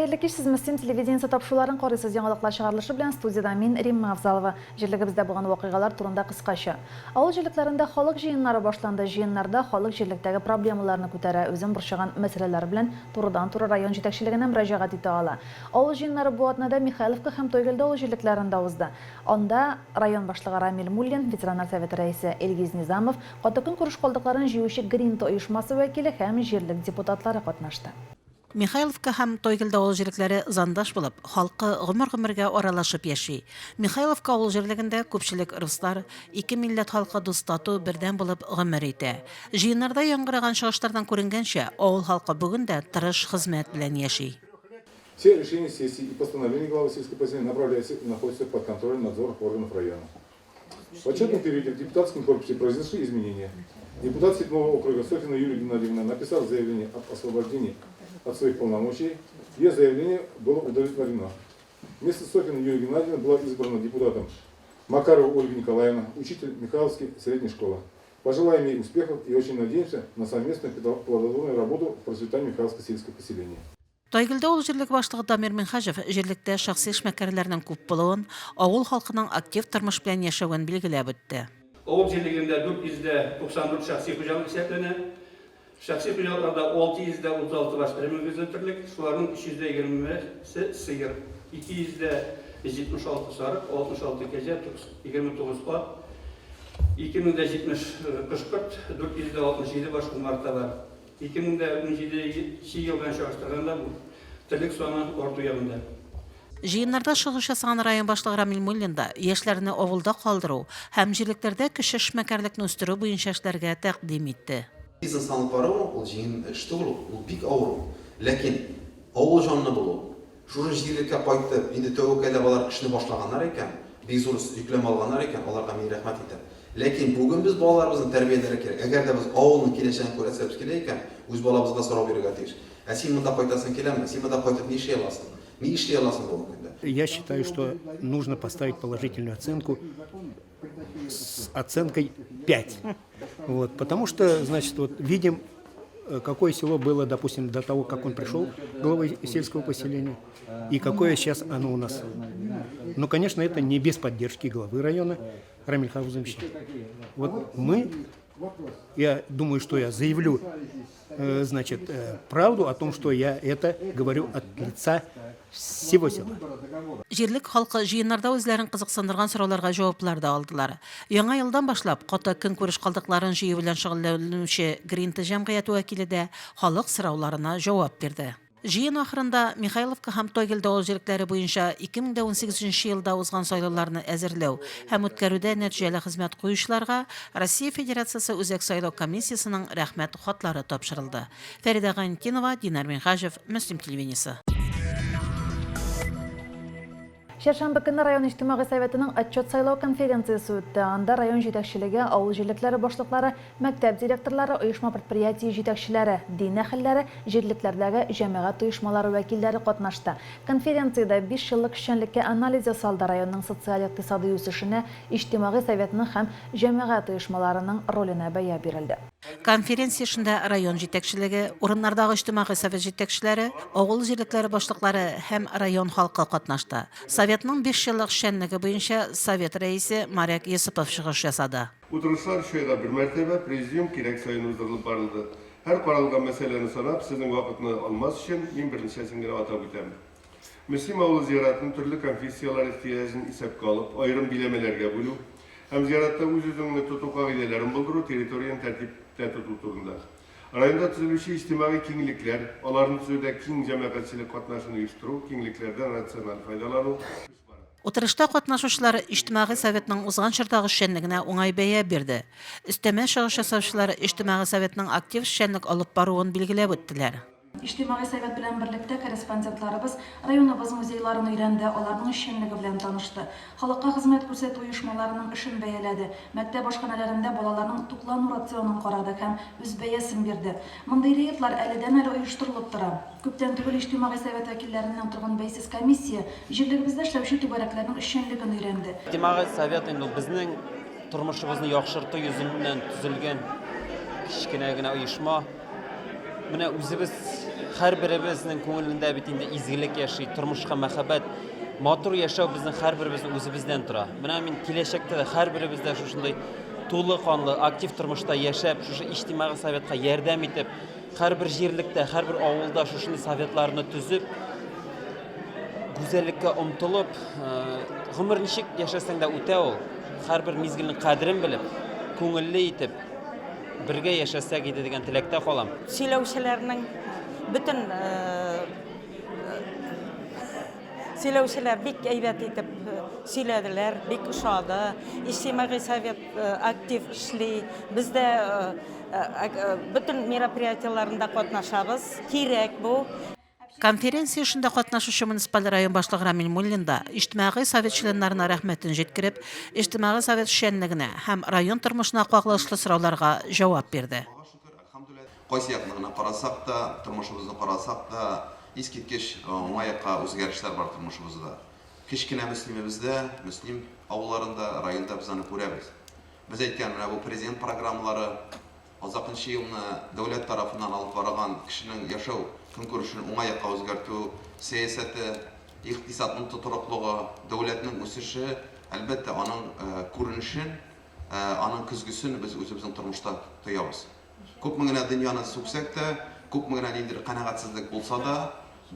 Хәерле кич, сез Мөслим телевидениесе тапшыруларын карыйсыз. Яңалыклар чыгарылышы белән студиядә мин, Римма Авзалова. Җирлегебездә булган вакыйгалар турында кыскача. Авыл җирлекләрендә халык җыеннары башланды. Җыеннарда халык җирлектәге проблемаларны күтәрә, үзен борчыган мәсьәләләр белән турыдан-туры район җитәкчелегенә мөрәҗәгать итә ала. Авыл җыеннары бу атнада Михайловка һәм Тойгелде авыл җирлекләрендә узды. Анда район башлыгы Рамил Муллин, ветераннар советы рәисе Илгиз Низамов, каты көнкүреш калдыкларын җыючы Гринта оешмасы вәкиле һәм җирлек депутатлары катнашты. Михайловка һәм Тойгелде авыл җирлекләре ызандаш булып, халкы гомер-гомергә аралашып яши. Михайловка авыл җирлегендә күпчелек руслар, ике милләт халкы дус-тату, бердәм булып гомер итә. Җыеннарда яңгыраган чыгышлардан күренгәнчә, авыл халкы бүген дә тырыш хезмәт белән яши. Все решения сессии и постановления главы сельского поселения направляются и находятся под контролем надзорных органов района. В отчетном периоде в депутатском корпусе произошли изменения. Депутат 7 округа Софина Юлия Геннадьевна, написав заявление об освобождении от своих полномочий, ее заявление было удовлетворено. Вместо Софина Юлии Геннадьевны была избрана депутатом Макарова Ольга Николаевна, учитель Михайловской средней школы. Пожелаем ей успехов и очень надеемся на совместную плодотворную работу в процветании Михайловского сельского поселения. Тайгөлдә авыл җирлеге башлыгы Дамир Минһаҗев җирлектә шәхси эшмәкәрләрнең күп булуын, авыл халкының актив тормыш белән яшәвен билгеләп үтте. Авыл җирлегендә 494 шәхси хуҗалык исәпләнә. Шәхси хуҗалыкларда 636 баш эре мөгезле терлек, шуларның 320 се сыер, 276 сарык, 66 кәҗә, 29 ат, 2070 кош-корт, 467 баш умарта бар. 2017 нче ел белән чагыштырганда бу терлек саны арту ягында. Җыеннарда чыгыш ясаган район башлыгы Рамил Муллин да яшьләрне авылда калдыру һәм җирлекләрдә кече эшмәкәрлекне үстерү буенча эшләргә тәкъдим итте. Бизнес алып бару ул җиңел эш түгел ул, ул бик авыр ул. Ләкин авыл җанлы булу, Шушы җирлеккә кайтып, инде тәвәккәлләп алар эшне башлаганнар икән, бик зур йөкләмә алганнар икән, аларга мин рәхмәт әйтәм. Ләкин бүген без балаларыбызны тәрбияләргә кирәк. Әгәр дә без авылның киләчәген күрәсебез килә икән, үз балабызга сорау бирергә тиеш. Ә син монда кайтасың киләме? Син монда кайтып ни эшли аласың? Ни эшли аласың бүгенге көндә? Я считаю, что нужно поставить положительную оценку с оценкой 5. Вот, потому что, значит, вот видим, э, какое село было, допустим, до того, как он пришел главой сельского поселения, и какое сейчас оно у нас. Но, конечно, это не без поддержки главы района Рамиль Хафузовича. Вот мы, я думаю, что я заявлю, э, значит, э, правду о том, что я это говорю от лица всего села. Җирлек халкы җыеннарда үзләрен кызыксындырган сорауларга җаваплар да алдылар. Яңа елдан башлап, каты көнкүреш калдыкларын җыю белән шөгыльләнүче Гринта җәмгыяте вәкиле дә халык сорауларына җавап бирде. Җыен ахырында Михайловка һәм Тойгелде авыл җирлекләре буенча 2018 нче елда узган сайлауларны әзерләү һәм үткәрүдә нәтиҗәле хезмәт куючыларга Россия Федерациясе Үзәк сайлау комиссиясенең Рәхмәт хатлары тапшырылды. Фәридә Гайнетдинова, Динар Минһаҗев, Мөслим телевидениесе. Чәршәмбе көнне район иҗтимагый советының отчет-сайлау конференциясе үтте. Анда район җитәкчелеге, авыл җирлекләре башлыклары, мәктәп директорлары, оешма-предприятие җитәкчеләре, дин әһелләре, җирлекләрдәге җәмәгать оешмалары вәкилләре катнашты. Конференциядә биш еллык эшчәнлеккә анализ ясалды, районның социаль-икътисадый үсешенә иҗтимагый советның һәм җәмәгать оешмаларының роленә бәя бирелде. Конференция эшендә район җитәкчелеге, урыннардагы иҗтимагый совет җитәкчеләре, авыл җирлекләре башлыклары һәм район халкы катнашты. Советның бишьеллык эшчәнлеге буенча совет рәисе Моряк Йосыпов чыгыш ясады. Утырышлар өч айга бер мәртәбә, президиум кирәк саен уздырылып барылды. Һәр каралган мәсьәләне санап, сезнең вакытны алмас өчен, мин берничәсен генә атап үтәм. Мөслим авылы зияратын төрле конфессияләр ихтыяҗын исәпкә алып, аерым биләмәләргә бүлү һәм зиратта үз-үзеңне тоту кагыйдәләрен булдыру, территорияне тәртиптә тоту турында. Районда төзелүче иҗтимагый киңлекләр, аларны төзүдә киң җәмәгатьчелек катнашын оештыру, киңлекләрдән рациональ файдалану. Утырышта катнашучылар Иҗтимагый советның узган чордагы эшчәнлегенә уңай бәя бирде. Өстәмә чыгыш ясаучылар Иҗтимагый советның актив эшчәнлек алып баруын билгеләп үттеләр. Иҗтимагый совет белән берлектә корреспондентларыбыз районыбыз музейларын өйрәнде, аларның эшчәнлеге белән танышты. Халыкка хезмәт күрсәтү оешмаларының эшен бәяләде, мәктәп ашханәләрендә балаларның туклану рационын карады һәм үз бәясен бирде. Мондый рейдлар әледән-әле оештырылып тора. Күптән түгел Иҗтимагый совет вәкилләреннән торган бәйсез комиссия җирлегебездә эшләүче түгәрәкләрнең эшчәнлеген өйрәнде. Иҗтимагый совет инде ул безнең тормышыбызны яхшырту йөзеннән төзелгән кечкенә генә оешма. Менә үзебез Һәрберебезнең күңелендә бит инде изгелек яши, тормышка мәхәббәт, матур яшәү безнең һәрберебезнең үзебездән тора. Менә мин киләчәктә дә һәрберебез дә шушындый тулы канлы, актив тормышта яшәп, шушы иҗтимагый советка ярдәм итеп, һәрбер җирлектә, һәрбер авылда шушындый советларны төзеп, гүзәллеккә омтылып, гомер ничек яшәсәң дә үтә ул. Һәрбер мизгелнең кадерен белеп, күңелле итеп, бергә яшәсәк иде дигән теләктә калам. Сөйләүчеләрнең бөтен сөйләүчеләр бик әйбәт итеп сөйләделәр, бик ошады. Иҗтимагый совет актив эшли. Без дә бөтен мероприятиеләрендә катнашабыз. Кирәк бу. Конференция эшендә катнашучы муниципаль район башлыгы Рамил Муллин да Иҗтимагый совет членнарына рәхмәтен җиткереп, Иҗтимагый совет эшчәнлегенә һәм район тормышына кагылышлы сорауларга җавап бирде. Кайсы якны гына карасак та, тормышыбызны карасак та, искиткеч уңай якка үзгәрешләр бар тормышыбызда. Кечкенә Мөслимебездә, Мөслим авылларында, районда без аны күрәбез. Без әйткән, менә бу президент программалары, Азакынчы елны дәүләт тарафыннан алып барылган кешенең яшәү көнкүрешен уңай якка үзгәртү сәясәте, икътисадның тотрыклыгы, дәүләтнең үсеше, әлбәттә, аның күренешен, аның көзгесен без үзебезнең тормышта тоябыз. Күпме генә дөньяны сүксәк тә, күпме генә ниндидер канәгатьсезлек булса да,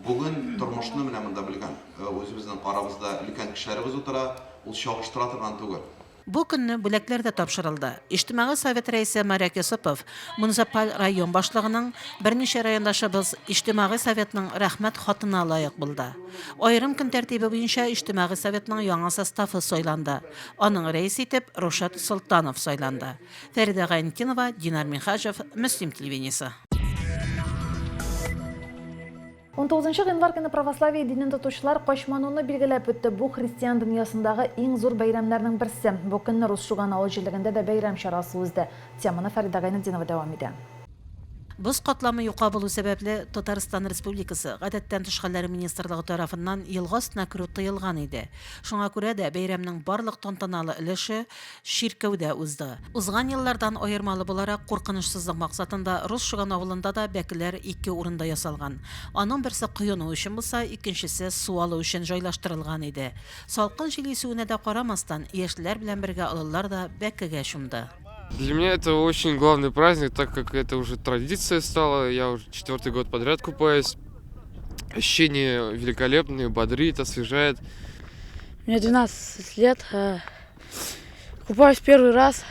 бүген тормышны менә монда белгән, үзебезнең арабызда өлкән кешеләребез утыра, ул чагыштыра торган түгел. Бу көнне бүләкләр дә тапшырылды. Иҗтимагый совет рәисе Моряк Йосыпов муниципаль район башлыгының, берничә райондашыбыз Иҗтимагый советның Рәхмәт хатына лаек булды. Аерым көн тәртибе буенча Иҗтимагый советның яңа составы сайланды. Аның рәисе итеп Рушат Солтанов сайланды. Фәридә Гайнетдинова, Динар Минһаҗев, Мөслим телевидениесе. 19 гыйнвар көне православие динен тотучылар Качмануны билгеләп үтте. Бу христиан дөньясындагы иң зур бәйрәмнәрнең берсе. Бу көнне Рус Шуган авыл җирлегендә дә бәйрәм чарасы узды. Теманы Фәридә Гайнетдинова дәвам итә. Боз катламы юка булу сәбәпле, Татарстан Республикасы Гадәттән тыш хәлләр министрлыгы тарафыннан елга өстенә керү тыелган иде. Шуңа күрә дә бәйрәмнең барлык тантаналы өлеше чиркәүдә узды. Узган еллардан аермалы буларак, куркынычсызлык максатында Рус Шуган авылында да бәкеләр ике урында ясалган. Аның берсе коену өчен булса, икенчесе су алу өчен җайлаштырылган иде. Салкын җил исүенә дә карамастан, яшьләр белән бергә олылар да бәкегә чумды. Для меня это очень главный праздник, так как это уже традиция стала. Я уже четвертый год подряд купаюсь. Ощущение великолепные, бодрит, освежает. Мне 12 лет. Э, купаюсь первый раз.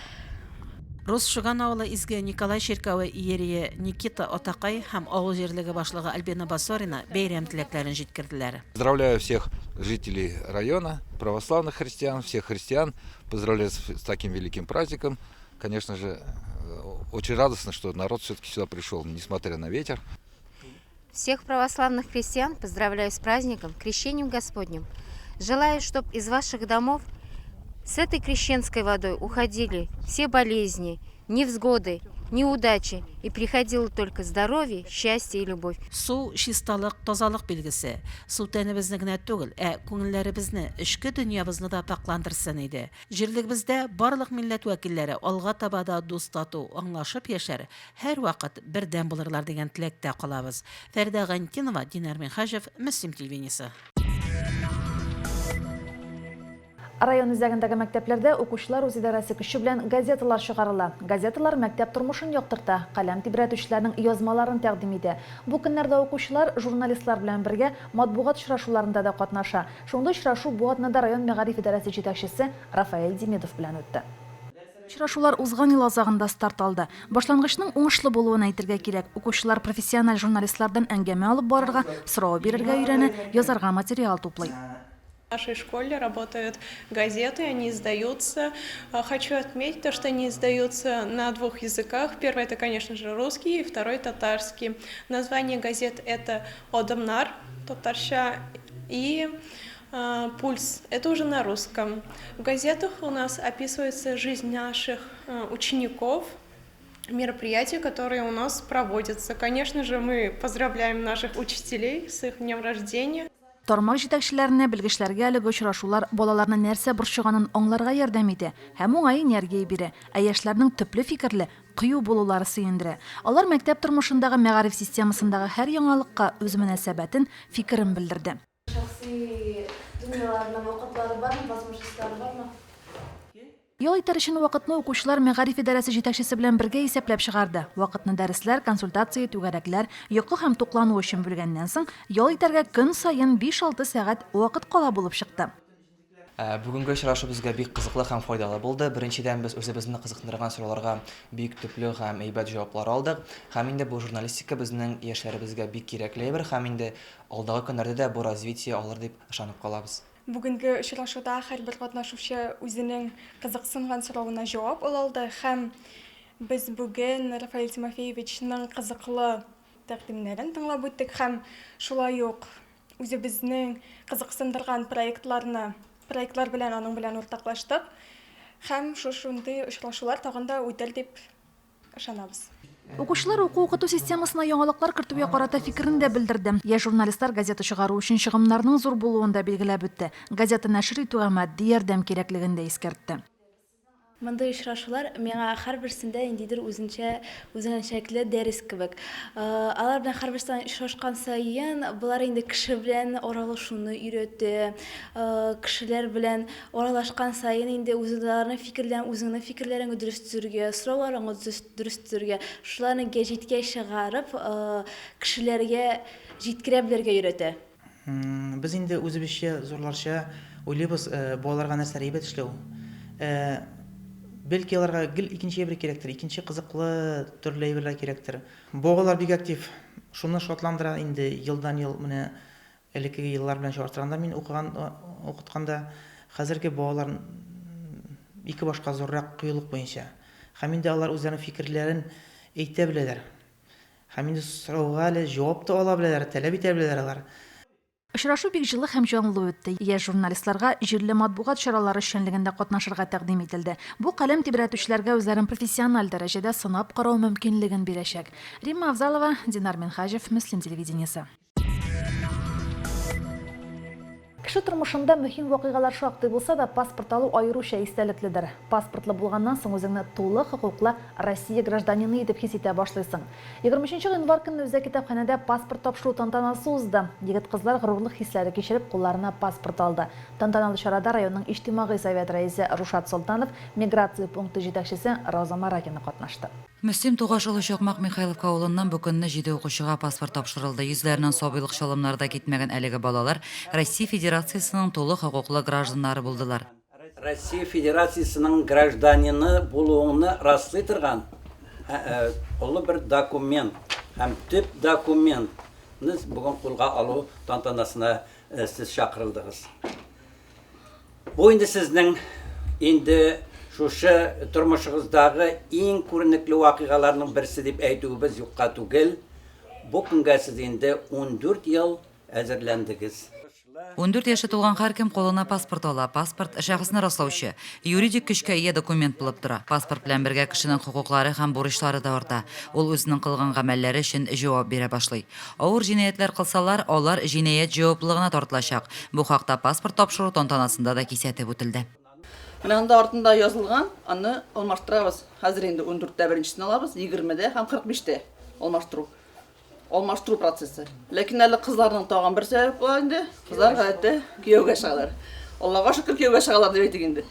Рус Шуган авылы Изге Николай чиркәве иерее Никита Атакай һәм авыл җирлеге башлыгы Альбина Басорина бәйрәм теләкләрен җиткерделәр. Поздравляю всех жителей района, православных христиан, всех христиан. Поздравляю с таким великим праздником. Конечно же, э, очень радостно, что народ все-таки сюда пришел, несмотря на ветер. Всех православных христиан поздравляю с праздником, Крещением Господним. Желаю, чтобы из ваших домов с этой крещенской водой уходили все болезни, невзгоды, неудачи и приходило только здоровье, счастье и любовь. Су, чисталык, тазалык билгесе. Су тәнебезне генә түгел, ә күңелләребезне, эчке дөньябызны да пакьландырсын иде. Җирлегебездә барлык милләт вәкилләре алга таба да дус-тату, аңлашып яшәр, һәрвакыт бердәм булырлар дигән теләктә калабыз. Фәридә Гайнетдинова, Динар Минһаҗев, Мөслим телевидениесе. Район үзәгендәге мәктәпләрдә укучылар үзидарәсе көче белән газеталар чыгарыла. Газеталар мәктәп тормышын яктырта, каләм тибрәтүчеләрнең язмаларын тәкъдим итә. Бу көннәрдә укучылар журналистлар белән бергә матбугат очрашуларында да катнаша. Шундый очрашу бу атнада район мәгариф идарәсе җитәкчесе Рафаэль Демидов белән үтте. Очрашулар узган ел азагында старт алды. Башлангычның уңышлы булуын әйтергә кирәк. Укучылар профессиональ журналистлардан әңгәмә алып барырга, сорау бирергә өйрәнә, язарга материал туплый. В нашей школе работают газеты, они издаются. Хочу отметить то, что они издаются на двух языках. Первый это, конечно же, русский, и второй татарский. Название газет это Одамнар, татарща, и э, Пульс. Это уже на русском. В газетах у нас описывается жизнь наших э, учеников, мероприятия, которые у нас проводятся. Конечно же, мы поздравляем наших учителей с их днем рождения. Тармак җитәкчеләренә, белгечләргә әлеге очрашулар балаларны нәрсә борчыганын аңларга ярдәм итә һәм уңай энергия бирә, ә яшьләрнең төпле фикерле, кыю булулары сөендерә. Алар мәктәп тормышындагы, мәгариф системасындагы һәр яңалыкка үз мөнәсәбәтен, фикерен белдерде. Шәхси дөньяларына вакытлары бармы, возможностьлары бармы? Ял итәр өчен вакытны укучылар мәгариф идарәсе җитәкчесе белән бергә исәпләп чыгарды. Вакытны дәресләр, консультация, түгәрәкләр, йокы һәм туклану өчен бүлгәннән соң, ял итәргә көн саен биш-алты сәгать вакыт кала булып чыкты. Бүгенге очрашу безгә бик кызыклы һәм файдалы булды. Беренчедән, без үзебезне кызыксындырган сорауларга бик төпле һәм әйбәт җаваплар алдык. Һәм инде бу журналистика безнең яшьләребезгә бик кирәкле әйбер һәм инде алдагы көннәрдә дә бу развитие алыр дип ышанып калабыз. Бүгенге очрашуда һәрбер катнашучы үзенең кызыксынган соравына җавап ала алды һәм без бүген Рафаэль Тимофеевичның кызыклы тәкъдимнәрен тыңлап үттек һәм шулай ук Үзебезнең кызыксындырган проектларны, проектлар белән аның белән уртаклаштык һәм шушындый очрашулар тагын да үтәр дип ышанабыз. Укучылар уку-укыту системасына яңалыклар кертүгә карата фикерен дә белдерде. Яшь журналистлар газета чыгару өчен чыгымнарның зур булуын да билгеләп үтте. Газета нәшер итүгә матди ярдәм кирәклеген дә искәртте. Мондый очрашулар миңа һәрберсендә ниндидер үзенчә, үзенчәлекле дәрес кебек. Алар белән һәрберсе белән очрашкан саен, болар инде кеше белән аралашуны өйрәтә, кешеләр белән аралашкан саен инде үзләренең фикерләрен, үзеңнең фикерләреңне дөрес төзергә, сорауларыңны дөрес төзергә, шуларны гәҗиткә чыгарып, кешеләргә җиткерә белергә өйрәтә. Без инде үзебезчә, зурларча уйлыйбыз, балаларга нәрсәләр әйбәт эшләү. Бәлки аларга гел икенче әйбер кирәктер, икенче кызыклы төрле әйберләр кирәктер. Балалар бик актив, шуны шатландыра инде елдан-ел менә элеккеге еллар белән чагыштырганда мин укыган, укытканда хәзерге балалар ике башка зуррак кыюлык буенча. Һәм инде алар үзләренең фикерләрен әйтә беләләр. Һәм инде сорауга әле җавап та ала беләләр, таләп итә беләләр алар. Очрашу бик җылы һәм җанлы үтте. Яшь журналистларга җирле матбугат чаралары эшчәнлегендә катнашырга тәкъдим ителде. Бу каләм тибрәтүчеләргә үзләрен профессиональ дәрәҗәдә сынап карау мөмкинлеген бирәчәк. Римма Авзалова, Динар Минһаҗев, Мөслим телевидениесе. Кеше тормышында мөһим вакыйгалар шактый булса да, паспорт алу аеруча истәлекледер. Паспортлы булганнан соң үзеңне тулы хокуклы Россия гражданины итеп хис итә башлыйсың. 23 гыйнвар көнне үзәк китапханәдә паспорт тапшыру тантанасы узды. Егет-кызлар горурлык хисләре кичереп, кулларына паспорт алды. Тантаналы чарада районның Иҗтимагый совет рәисе Рушат Солтанов, миграция пункты җитәкчесе Роза Маракина катнашты. Мөслим Тугаш Олы Чакмак Михайловка авылыннан бу көнне җиде укучыга паспорт тапшырылды. Йөзләреннән сабыйлык чалымнары да китмәгән әлеге балалар Россия Федерациясенең тулы хокуклы гражданнары булдылар. Россия Федерациясенең гражданины булуыңны раслый торган олы бер документ һәм төп документны бүген кулга алу тантанасына сез чакырылдыгыз. Бу инде сезнең инде шушы тормышыгыздагы иң күренекле вакыйгаларның берсе дип әйтүебез юкка түгел. Бу көнгә сез инде 14 ел әзерләндегез. 14 яше тулган һәркем кулына паспорт ала. Паспорт, шәхесне раслаучы, юридик көчкә ия документ булып тора. Паспорт белән бергә кешенең хокуклары һәм бурычлары да арта. Ул үзенең кылган гамәлләре өчен җавап бирә башлый. Авыр җинаятьләр кылсалар, алар җинаять җаваплылыгына тартылачак. Бу хакта паспорт тапшыру тантанасында да кисәтеп үтелде. Менә анда артында язылган, аны алмаштырабыз. Хәзер инде ундүрттә беренчесен алабыз, егермедә һәм 45 тә алмаштыру. Алмаштыру процессы. Ләкин әле кызларның тагын бер сәбәп була инде. Кызлар гадәттә кияүгә чыгалар. Аллага шөкер, кияүгә чыгалар дип әйтик инде.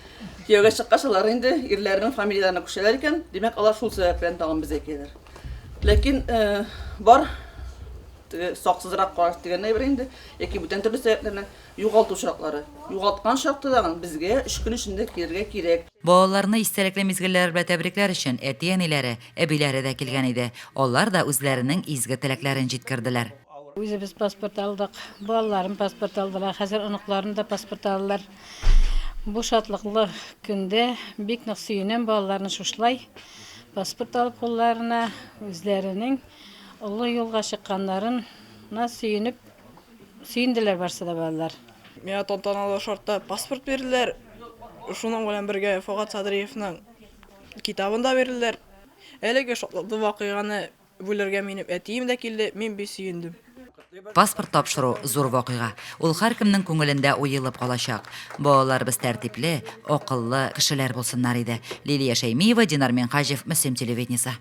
Кияүгә чыккач, алар инде ирләренең фамилияләренә күчәләр икән, димәк, алар шул сәбәп белән тагын безгә киләләр. Ләкин бар теге саксызрак караш дигән әйбер инде, яки бүтән төрле сәбәпләрдән югалту очраклары. Югалткан очракта тагын безгә өч көн эчендә килергә кирәк. Балаларны истәлекле мизгелләр белән тәбрикләр өчен әти-әниләре, әбиләре дә килгән иде. Алар да үзләренең изге теләкләрен җиткерделәр. Үзебез паспорт алдык, балаларым паспорт алдылар, хәзер оныкларым да паспорт алдылар. Бу шатлыклы көндә бик нык сөенәм, балаларны шушылай Паспорт алып кулларына, үзләренең олы юлга чыкканнарына сөенеп, сөенделәр барсы да балалар. Миңа тантаналы шартта паспорт бирделәр. Шуның белән бергә Фогат Садриевның китабын да бирделәр. Әлеге шатлыклы вакыйганы бүләргә минем әтием дә килде, мин бик сөендем. Паспорт тапшыру, зур вакыйга. Ул һәркемнең күңелендә уелып калачак. Балаларыбыз тәртипле, акыллы кешеләр булсыннар иде. Лилия Шәймиева, Динар Минһаҗев, Мөслим телевидениесе.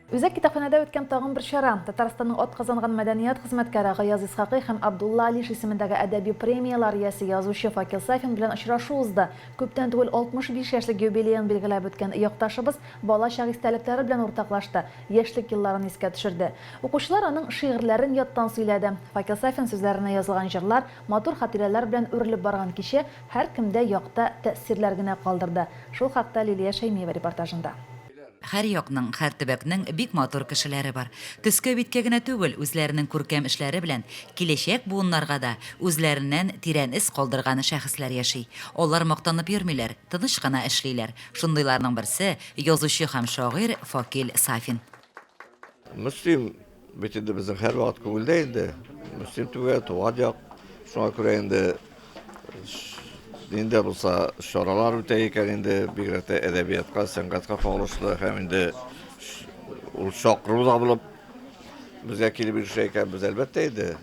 Үзәк китапханәдә үткән тагын бер чара, Татарстанның атказанган мәдәният хезмәткәре Гаяз Исхакый һәм Абдулла Алиш исемендәге әдәби премияләр иясе язучы Факил Сафин белән очрашу узды. Күптән түгел 65 яшьлек юбилеен билгеләп үткән якташыбыз балачак истәлекләре белән уртаклашты, яшьлек елларын искә төшерде. Укучылар аның шигырьләрен яттан сөйләде. Факил Сафин сүзләренә язылган җырлар, матур хатирәләр белән үрелеп барган кичә һәркемдә якты тәэсирләр генә калдырды. Шул хакта Лилия Шәймиева репортажында. Һәр якның, һәр төбәкнең бик матур кешеләре бар. Төскә-биткә генә түгел, үзләренең күркәм эшләре белән киләчәк буыннарга да үзләреннән тирән эз калдырган шәхесләр яши. Алар мактанып йөрмиләр, тыныч кына эшлиләр. Шундыйларның берсе, язучы һәм шагыйрь Факил Сафин. Мөслим бит инде безнең һәрвакыт күңелдә инде. Мөслим түгел, туган як. Шуңа күрә инде нинди булса чаралар үтә икән инде, бигрәк тә әдәбиятка, сәнгатькә кагылышлы һәм инде ул чакыру да булып безгә килеп ирешә икән, без әлбәттә инде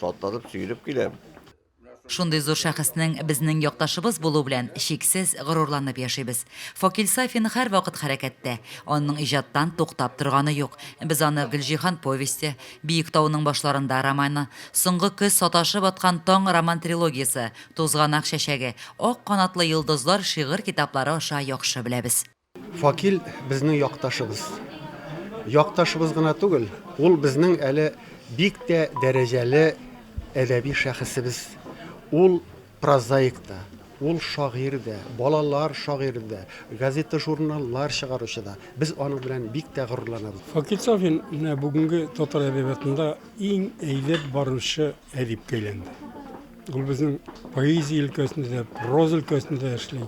шатланып, сөенеп киләм. Шундый зур шәхеснең безнең якташыбыз булу белән чиксез горурланып яшибез. Факил Сафин һәрвакыт хәрәкәттә, аның иҗаттан туктап торганы юк. Без аны Гөлҗиһан повесте, Биек тауның башларында романы, Соңгы көз, Саташып аткан таң роман-трилогиясе, Тузганак чәчәге, Ак канатлы йолдызлар шигырь китаплары аша яхшы беләбез. Факил безнең якташыбыз. Якташыбыз гына түгел, ул безнең әле бик тә дәрәҗәле әдәби шәхесебез. Ул прозаик та, ул шагыйрь дә, балалар шагыйре дә, газета-журналлар чыгаручы да. Без аның белән бик тә горурланабыз. Факил Сафин менә бүгенге татар әдәбиятында иң әйдәп баручы әдипкә әйләнде. Ул безнең поэзия өлкәсендә дә, проза өлкәсендә дә эшли.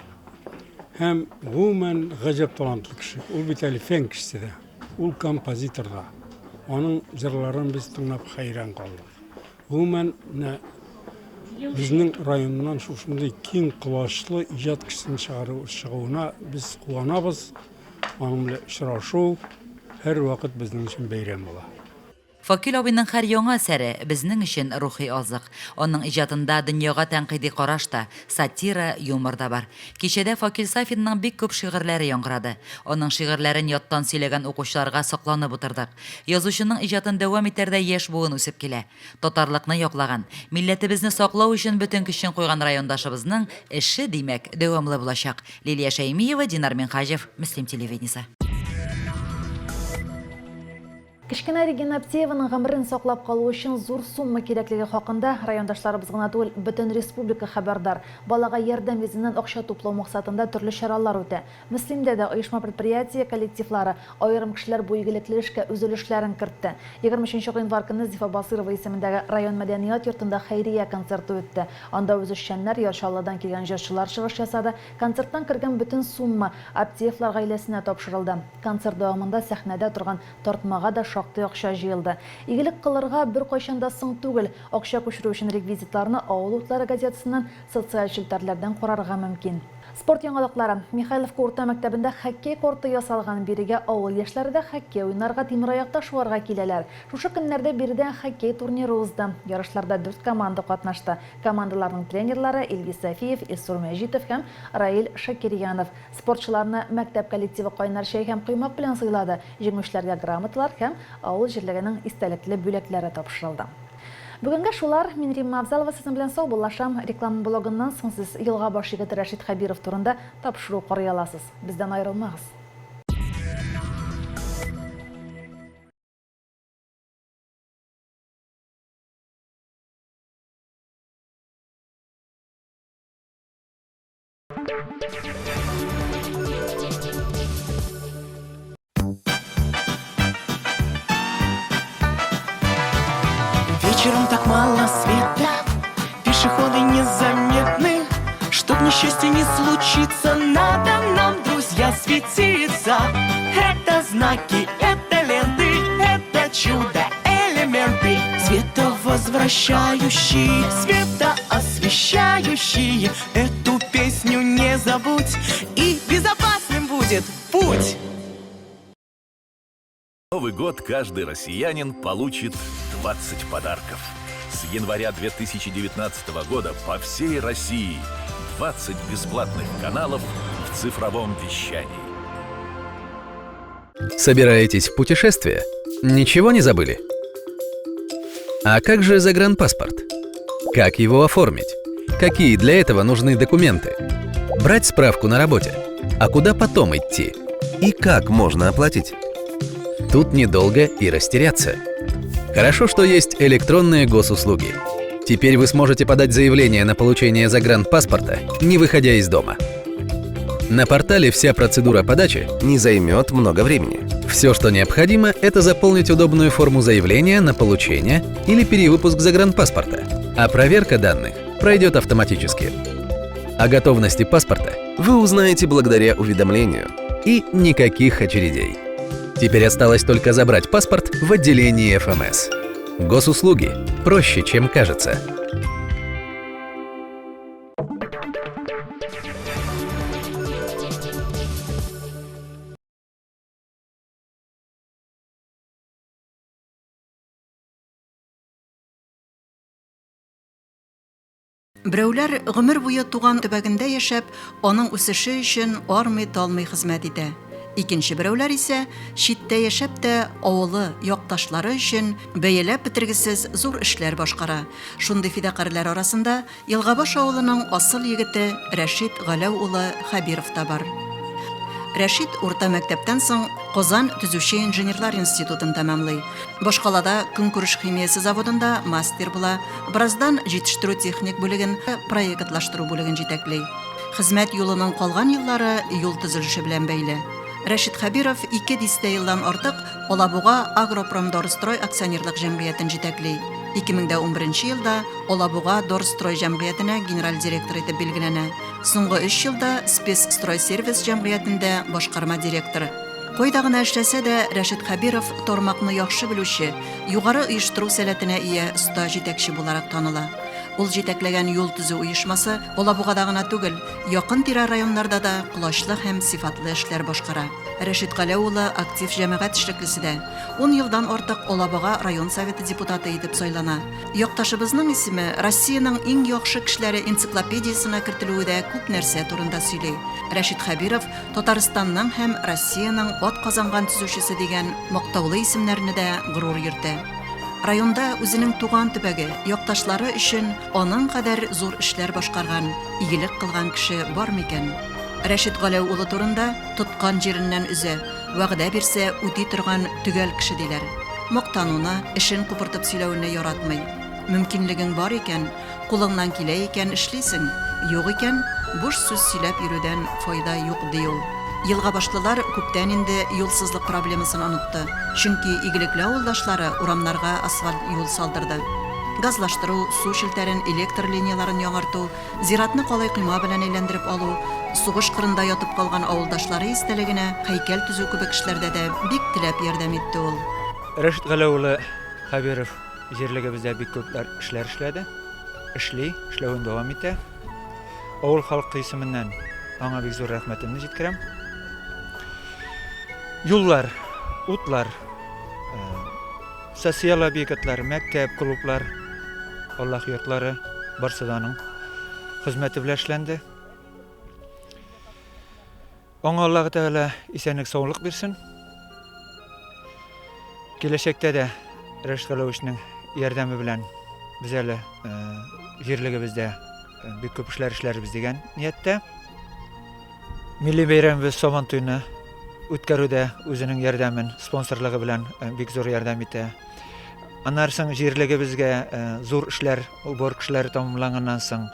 Һәм гомумән гаҗәп талантлы кеше. Ул бит әле фән кешесе дә. Ул композитор да. Аның җырларын без тыңлап хәйран калдык. Гомумән, менә безнең районнан шушындый киң колачлы иҗат кешесен чыгару чыгуына без куанабыз. Аның белән очрашу һәрвакыт безнең өчен бәйрәм була. Факил абыйның һәр яңа әсәре, безнең өчен рухи азык. Аның иҗатында дөньяга тәнкыйди караш та, сатира, юмор да бар. Кичәдә Факил Сафинның бик күп шигырьләре яңгырады. Аның шигырьләрен яттан сөйләгән укучыларга сокланып утырдык. Язучының иҗатын дәвам итәрдәй яшь буын үсеп килә. Татарлыкны яклаган, милләтебезне саклау өчен бөтен көчен куйган райондашыбызның эше, димәк, дәвамлы булачак. Лилия Шәймиева, Динар Минһаҗев, Мөслим телевидениесе. Кечкенә Регина Аптееваның гомерен саклап калу өчен зур сумма кирәклеге хакында райондашларыбыз гына түгел, бөтен республика хәбәрдар. Балага ярдәм йөзеннән акча туплау максатында төрле чаралар үтә. Мөслимдә дә оешма-предприятие коллективлары, аерым кешеләр бу игелекле эшкә үз өлешләрен кертте. 23 нче гыйнвар көнне Зифа Басыйрова исемендәге район мәдәният йортында хәйрия концерты үтте. Анда үзешчәннәр, Яр Чаллыдан килгән җырчылар чыгыш ясады. Концерттан кергән бөтен сумма Аптеевлар гаиләсенә тапшырылды. Концерт дәвамында сәхнәдә торган тартмага да шактый акча җыелды. Игелек кылырга беркайчан да соң түгел. Акча күчерү өчен реквизитларны Авыл утлары газетасыннан, социаль челтәрләрдән карарга мөмкин. Спорт яңалыклары. Михайловка урта мәктәбендә хоккей корты ясалган. Бирегә авыл яшьләре дә хоккей уйнарга, тимераякта шуарга киләләр. Шушы көннәрдә биредә хоккей турниры узды. Ярышларда дүрт команда катнашты. Командаларның тренерлары, Илгиз Сәфиев, Илсур Мәҗитов һәм Раил Шакирьянов. Спортчыларны мәктәп коллективы кайнар чәй һәм коймак белән сыйлады, җиңүчеләргә грамоталар һәм авыл җирлегенең истәлекле бүләкләре тапшырылды. Бүгенгә шулар, мин Римма Авзалова сезнең белән саубуллашам. Реклама блогыннан соң сез Елга баш егете Рәшит Хәбиров турында тапшыру карый аласыз. Бездән аерылмагыз. Вечером так мало света, пешеходы незаметны. Чтоб несчастье не случиться, надо нам, друзья, светиться. Это знаки, это ленты, это чудо, элементы. Световозвращающие, светоосвещающие. Эту песню не забудь, и безопасным будет путь. Новый год каждый россиянин получит 20 подарков. С января 2019 года по всей России 20 бесплатных каналов в цифровом вещании. Собираетесь в путешествие? Ничего не забыли? А как же загранпаспорт? Как его оформить? Какие для этого нужны документы? Брать справку на работе? А куда потом идти? И как можно оплатить? Тут недолго и растеряться. Хорошо, что есть электронные госуслуги. Теперь вы сможете подать заявление на получение загранпаспорта, не выходя из дома. На портале вся процедура подачи не займет много времени. Все, что необходимо, это заполнить удобную форму заявления на получение или перевыпуск загранпаспорта. А проверка данных пройдет автоматически. О готовности паспорта вы узнаете благодаря уведомлению. И никаких очередей. Теперь осталось только забрать паспорт в отделении ФМС. Госуслуги проще, чем кажется. Берәүләр гомер буе туган төбәгендә яшәп, аның үсеше өчен армый-талмый хезмәт итә. Икенче берәүләр исә, читтә яшәп тә, авылы, якташлары өчен бәяләп бетергесез зур эшләр башкара. Шундый фидакарьләр арасында Елгабаш авылының асыл егете Рәшит Галәү улы Хәбиров та бар. Рәшит урта мәктәптән соң Казан төзүче инженерлар институтын тәмамлый. Башкалада көнкүреш химиясе заводында мастер була, бераздан җитештерү-техник бүлеген, проектлаштыру бүлеген җитәкли. Хезмәт юлының калган еллары юл төзелеше белән бәйле. Рәшит Хәбиров ике дистә елдан артык Алабуга Агропромдорстрой акционерлык җәмгыятен җитәкли. 2011 елда Алабуга Дорстрой җәмгыятенә генераль директор итеп билгеләнә. Соңгы өч елда Спецстройсервис җәмгыятендә башкарма директор. Кайда гына эшләсә дә, Рәшит Хәбиров тармакны яхшы белүче, югары оештыру сәләтенә ия оста җитәкче буларак таныла. Ул җитәкләгән юл төзү оешмасы Алабугада гына түгел, якын-тирә районнарда да колачлы һәм сыйфатлы эшләр башкара. Рәшит Галәү улы актив җәмәгать эшлеклесе дә. Ун елдан артык Алабуга район Советы депутаты итеп сайлана. Якташыбызның исеме Россиянең иң яхшы кешеләре энциклопедиясенә кертелүе дә күп нәрсә турында сөйли. Рәшит Хәбиров Татарстанның һәм Россиянең атказанган төзүчесе дигән мактаулы исемнәрне дә горур йөртә. Районда үзенең туган төбәге, якташлары өчен аның кадәр зур эшләр башкарган, игелек кылган кеше бар микән? Рәшит Галәү улы турында тоткан җиреннән өзә, вәгъдә бирсә, үти торган төгәл кеше диләр. Мактануны, эшен купыртып сөйләүне яратмый. Мөмкинлегең бар икән, Кулыңнан килә икән, эшлисең, юк икән, буш сүз сөйләп йөрүдән файда юк, ди ул. Елгабашлылар күптән инде юлсызлык проблемасын онытты, чөнки игелекле авылдашлары урамнарга асфальт юл салдырды. Газлаштыру, су челтәрен, электр линияләрен яңарту, зиратны калай койма белән әйләндереп алу, сугыш кырында ятып калган авылдашлары истәлегенә һәйкәл төзү кебек эшләрдә дә бик теләп ярдәм итте ул. Рәшит Галәү улы Хәбиров Җирлегебездә бик күп эшләр эшләде. Эшли, эшләвен дәвам итә. Авыл халкы исеменнән аңа бик зур рәхмәтемне җиткерәм. Юллар, утлар, э, социаль объектлар, мәктәп, клублар, Аллаһ йортлары барсы да аның хезмәте белән эшләнде. Аңа Аллаһы Тәгалә исәнлек-саулык бирсен. Киләчәктә дә Рәшит Галәвичнең ярдәме белән без әле э, җирлегебездә э, бик күп эшләр эшләрбез дигән нияттә. Милли бәйрәмебез Сабан туйны үткәрүдә үзенең ярдәмен, спонсорлыгы белән э, бик зур ярдәм итә. Аннары соң җирлегебезгә зур эшләр, уборка эшләре тәмамланганнан соң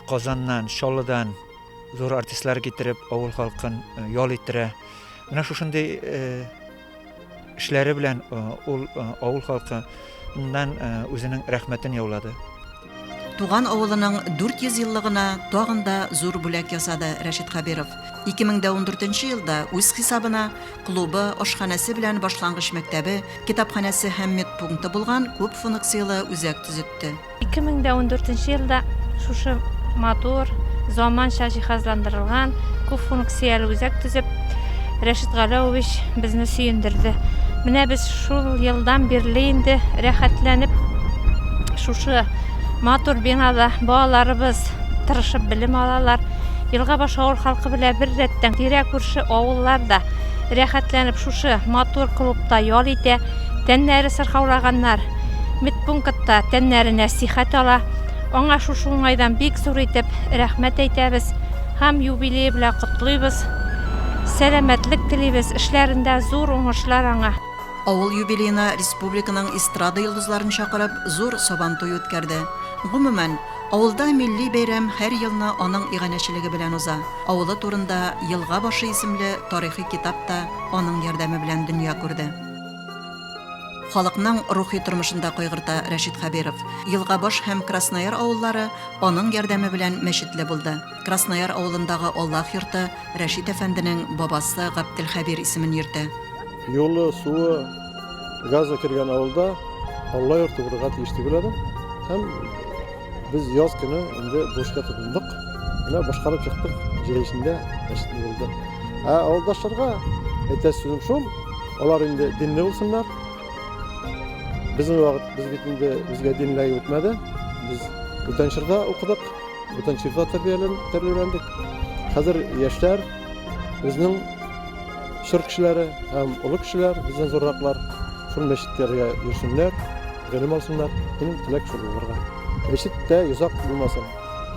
Казаннан, Чаллыдан зур артистлар китереп, авыл халкын э, ял иттерә. Менә шушындый э, эшләре белән э, ул авыл халкыннан үзенең рәхмәтен яулады. Туган авылының 400 еллыгына тагын да зур бүләк ясады Рәшит Хәбиров. 2014 елда үз хисабына клубы, ашханәсе белән башлангыч мәктәбе, китапханәсе һәм медпункты булган күп функцияле үзәк төзетте. 2014 елда шушы матур, заманча җиһазландырылган күп функцияле үзәк төзеп, Рәшит Галәүович безне сөендерде. Менә без шул елдан бирле инде рәхәтләнеп шушы матур бинада балаларыбыз тырышып белем алалар. Елгабаш авыл халкы белән беррәттән тирә-күрше авыллар да рәхәтләнеп шушы матур клубта ял итә. Тәннәре сырхаулаганнар медпунктта тәннәренә сихәт ала. Аңа шушы уңайдан бик зур итеп рәхмәт әйтәбез һәм юбилее белән котлыйбыз. Сәламәтлек телибез, эшләрендә зур уңышлар аңа. Авыл юбилеена республиканың эстрада йолдызларын чакырып, зур Сабантуй үткәрде. Гомумән, авылда милли бәйрәм һәр елны аның иганәчелеге белән уза. Авылы турында Елга башы исемле тарихи китап та аның ярдәме белән дөнья күрде. Халыкның рухи тормышын да кайгырта Рәшит Хәбиров. Елгабаш һәм Краснояр авыллары аның ярдәме белән мәчетле булды. Краснояр авылындагы Аллаһ йорты Рәшит әфәнденең бабасы Гаптелхәбир исемен йөртә. Юлы, суы, газы кергән авылда Алла йорты булырга тиеш дип уйладым. Һәм без яз көне инде бу эшкә тотындык. Менә башкарып чыктык, җәй эчендә мәчетне булды. Ә авылдашларга әйтәсе сүзем шул, алар инде динле булсыннар. Безнең вакыт, без бит инде безгә дин эләгеп үтмәде. Без бүтән чорда укыдык, бүтән чорда тәрбияләндек. Хәзер яшьләр безнең чор кешеләре һәм олы кешеләр, бездән зурраклар шул мәчетләргә йөрсеннәр, гыйлем алсыннар. Минем теләк шул булырга. Мәчет тә йозак булмасын.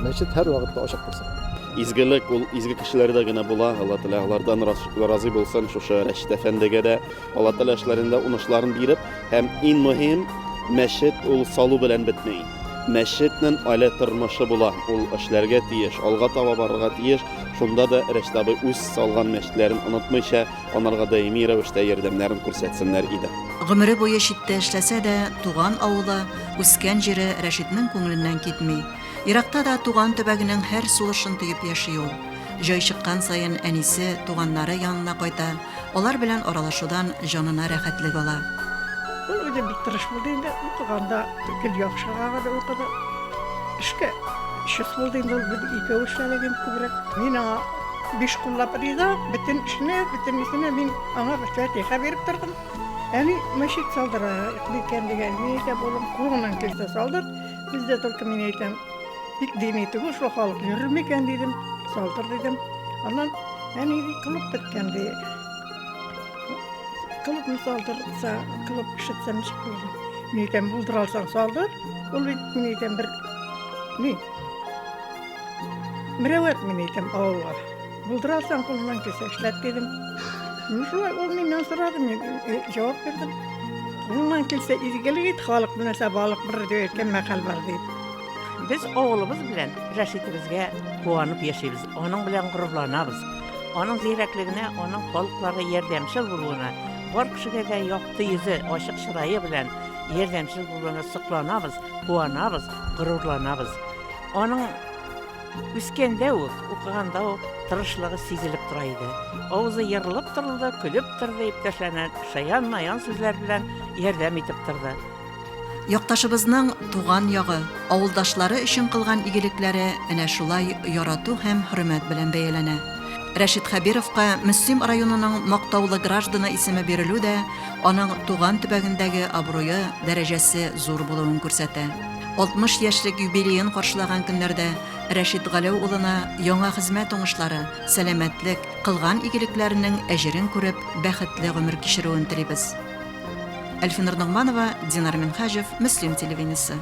Мәчет һәрвакытта ачык булсын. Изгелек ул изге кешеләрдә генә була. Алла Тәгалә алардан разый булсын. Шушы Рәшит әфәндегә дә Алла Тәгалә эшләрендә уңышларын биреп, һәм иң мөһим, мәчет ул салу белән бетми. Мәчетнең әле тормышы була, ул эшләргә тиеш, алга таба барырга тиеш. Шунда да Рәшит абый үз салган мәчетләрен онытмыйча, аларга даими рәвештә ярдәмнәрен күрсәтсеннәр иде. Гомере буе читтә эшләсә дә, туган авылы, үскән җире Рәшитнең күңеленнән китми. Еракта да туган төбәгенең һәр сулышын тоеп яши ул. Җай чыккан саен әнисе, туганнары янына кайта, алар белән аралашудан җанына рәхәтлек ала. Ул үзе бик тырыш булды инде, укыганда гел яхшыга гына укыды. Эшкә чыс булды инде ул, без икәү эшләдек инде күбрәк. Мин аңа биш куллап риза, бөтен эшенә, бөтен нисенә мин аңа фатиха биреп тордым. Әни мәчет салдырайык микән дигән, мин әйтәм, улым, кулыңнан килсә салдыр, бездә только мин әйтәм, бик дини түгел, шул халык йөрер микән дидем, салдыр дидем. Аннан әни ди, клуб беткән ди. Клубны салдырса, клуб эшләтсә ничек булыр? Мин әйтәм, булдыра алсаң салдыр. Ул бит, мин әйтәм, бер ни? Мөрәвәт, мин әйтәм, авылга. Булдыра алсаң, кулыңнан килсә эшләт дидем. Ну шулай ул миннән сорады, мин э, җавап бирдем. Кулыңнан килсә изгелек ит, халык белмәсә балык бирер дип әйткән мәкаль бар дип. Без авылыбыз белән Рәшитебезгә куанып яшибез, аның белән горурланабыз. Аның зирәклегенә, аның халыкларга ярдәмчел булуына, бар кешегә дә якты йөзе, ачык чырае белән ярдәмчел булуына сокланабыз, куанабыз, горурланабыз. Аның Үскәндә үк, укыганда ук тырышлыгы сизелеп тора иде. Авызы ерылып торылды, көлеп торды, иптәшләренә шаян-маян сүзләр белән ярдәм итеп торды. Якташыбызның туган ягы, авылдашлары өчен кылган игелекләре әнә шулай ярату һәм хөрмәт белән бәяләнә. Рәшит Хәбировка Мөслим районының мактаулы гражданы исеме бирелү дә аның туган төбәгендәге абруе, дәрәҗәсе зур булуын күрсәтә. 60 яшьлек юбилеен каршылаган көннәрдә Рәшит Галәү улына яңа хезмәт уңышлары, сәламәтлек, кылган игелекләренең әҗерен күреп, бәхетле гомер кичерүен телибез. Әлфинур Ногманова, Динар Минһаҗев, Мөслим телевидениесе.